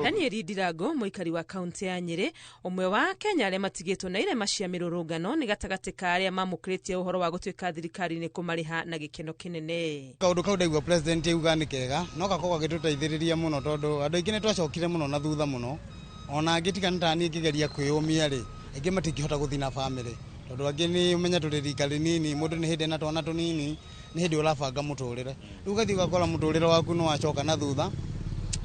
Daniel Ndirango, mũikari wa kaunti ya Nyĩrĩ, ũmwe wa Kenya arĩa matigĩtwo na irema cia mĩrũrũngano, nĩ gatagatĩ ka arĩa mamũkĩrĩtie ũhoro wa gũtuĩka thirikari nĩ kũmarĩha na gĩkeno kĩnene. Kaũndũ kau ndaigua president auga nĩ kega, no gakorwo gagĩtũteithĩrĩria mũno, tondũ andũ aingĩ nĩ twacokire mũno na thutha mũno. Ona angĩ tiga nĩ ta niĩ ngĩgeria kwĩyũmia rĩ, aingĩ matingĩhota gũthiĩ na bamĩrĩ, tondũ angĩ nĩ ũmenye tũrĩ rika rĩnini, mũndũ nĩ hĩndĩ ena twana tũnini, nĩ hĩndĩ ũrabanga mũtũrĩre. Rĩu ũgathiĩ ũgakora mũtũrĩre waku nĩ wacoka na thutha,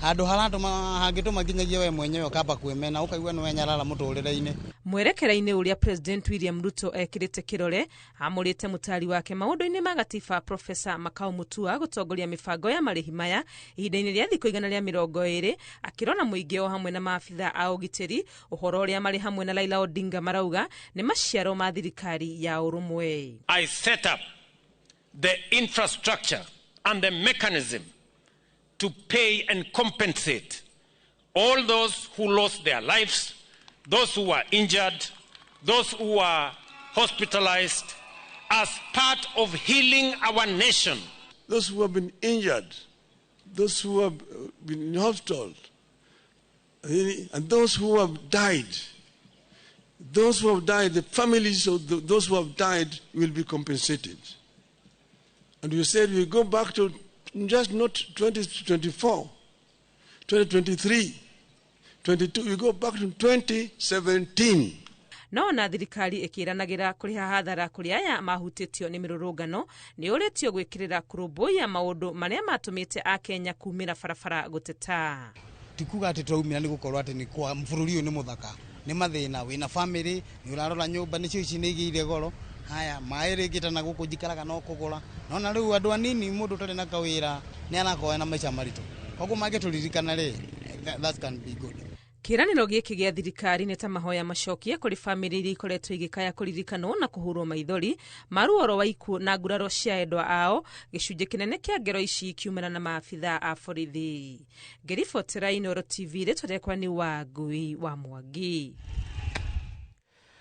handũ haratũma hangĩtũma nginyagia we mwenyewe ũkamba kwĩmena, ũkaigua nĩ wenyarara mũtũrĩre-inĩ. Mwerekera-inĩ ũrĩa President William Ruto ekĩrĩte kĩrore, amũrĩte mũtari wake maũndũ-inĩ ma gatiba Professor Makau Mutua gũtongoria mĩbango ya marĩhi maya ihinda-inĩ rĩa thikũ 120, akĩrora mũingĩ o hamwe na maabitha a ũgitĩri. Ũhoro ũrĩa marĩ hamwe na Raila Odinga marauga nĩ maciaro ma thirikari ya ũrũmwe. I set up the infrastructure and the mechanism to pay and compensate all those who lost their lives, those who were injured, those who were hospitalized, as part of healing our nation. Those who have been injured, those who have been in hospital, and those who have died. Those who have died, the families of those who have died will be compensated. And we said we go back to just not 2024, 2023, 22, we go back to 2017. No na thirikari ĩkĩranagĩra kũrĩha hathara kũrĩ aya mahutĩtio nĩ mĩrũrũngano, nĩ ũrĩtio gwĩkĩrĩra kũrũmbũiya maũndũ marĩa matũmĩte Akenya kumĩra barabara gũteta. Ti kuga atĩ twaumĩra nĩ gũkorwo atĩ nĩ kwa bũrũri ũyũ nĩ mũthaka, nĩ mathĩna, wĩna bamĩrĩ, nĩ ũrarora nyũmba nĩcio ici nĩ igĩire goro. Haya, maĩ rĩngĩ ta na gũkũ njikaraga no kũgũra. Nona rĩu andũ anini, mũndũ ũtarĩ na kawĩra nĩ arakorwo na maica maritũ. Koguo mangĩtũririkana rĩ, that can be good. Kĩranĩro gĩkĩ gĩa thirikari nĩ ta mahoya macokie kũrĩ bamĩrĩ iria ikoretwo igĩkaya kũririkanwo na kũhũrwo maithori maruoro wa ikuũ na nguraro cia endwa ao, gĩcunjĩ kĩnene kĩa ngero ici kiumana na maabitha a borithi. Ngĩribotera Inooro TV, rĩtwa rĩakwa nĩ Wangui wa Mwangi.